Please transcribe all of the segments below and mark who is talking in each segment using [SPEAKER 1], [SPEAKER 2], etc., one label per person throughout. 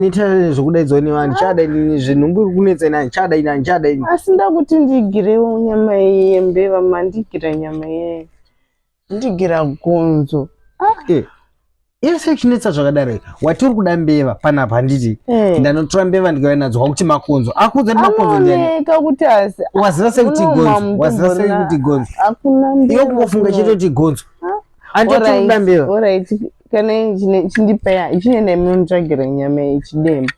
[SPEAKER 1] Ita zvekudaidzwa nevanhu chada ini zvenhumbu iri kunetsa ini handichada ini handichada ini.
[SPEAKER 2] Asi ndakuti ndigirewo nyama iyi yembeva mandigira nyama iyeyi. Ndigira gonzo.
[SPEAKER 1] Ah. Eh. Yese ichinetsa zvakadaro wati uri kuda mbeva panapa handiti
[SPEAKER 2] Eh.
[SPEAKER 1] ndanotora mbeva ndikauya nadzo kwakuti makonzo akuudza kuti makonzo ndiani
[SPEAKER 2] Anooneka kuti asi
[SPEAKER 1] waziva sei kuti
[SPEAKER 2] Unooma
[SPEAKER 1] gonzo waziva sei
[SPEAKER 2] mutumbu
[SPEAKER 1] kuti gonzo
[SPEAKER 2] hakuna mbeva.
[SPEAKER 1] iwe kungofunga chete kuti gonzo andoti uri kuda mbeva
[SPEAKER 2] Alright, kana chindipa chienda munonitsvagira nyama yechidembo.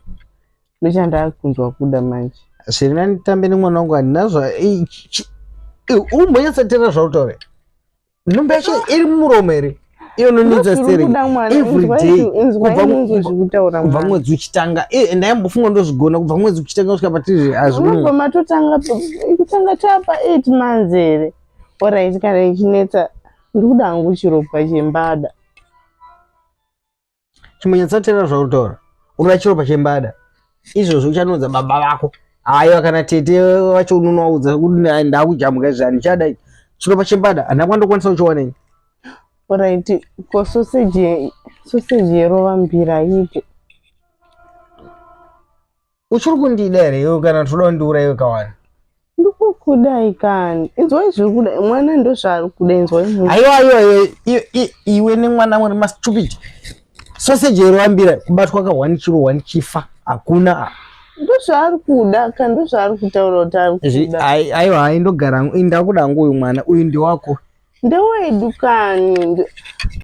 [SPEAKER 2] Ndochandakunzwa kuda manje.
[SPEAKER 1] Zviri nani tambe nemwana wangu handina zva umbonyatsoteerera zvautaura. Nhumbu yacho iri mumuromo here? Iyo unonetsa stereki every day kubva mwedzi uchitanga. Eh, ndaimbofunga ndozvigona kubva mwedzi uchitanga kusvika patiri
[SPEAKER 2] hazvigoni. Unobva matotanga kutanga tapa 8 months here? Alright, kana ichinetsa ndikuda hangu chiropa chembada.
[SPEAKER 1] Chimbonyatsoteerera zvauri kutaura. Unoda chiropa chembada. Izvozvo uchanoudza baba vako. Aiwa kana tete vacho unonovaudza kuti ndakujamuka izvi handichada chiropa chembada handina kwandokwanisa kuchiwana ini.
[SPEAKER 2] Alright, ko sausage sausage yerova mbira ipi?
[SPEAKER 1] Uchiri kundida here iwe kana toda kundiuraiwe kawani?
[SPEAKER 2] Ndikukudai kani. Inzwai zviri kuda mwana ndozvaari kuda inzwai.
[SPEAKER 1] Aiwa aiwa iwe nemwana muri mastupid. Sausage yerovambira kubatwa ka 1 kilo 1 chifa hakuna.
[SPEAKER 2] Ndozvaari kuda ka ndozvaari kutaura kuti ari kuda.
[SPEAKER 1] Aiwa hai ndogara ndakuda hangu uyu mwana uyu ndewako.
[SPEAKER 2] Ndewedu kani.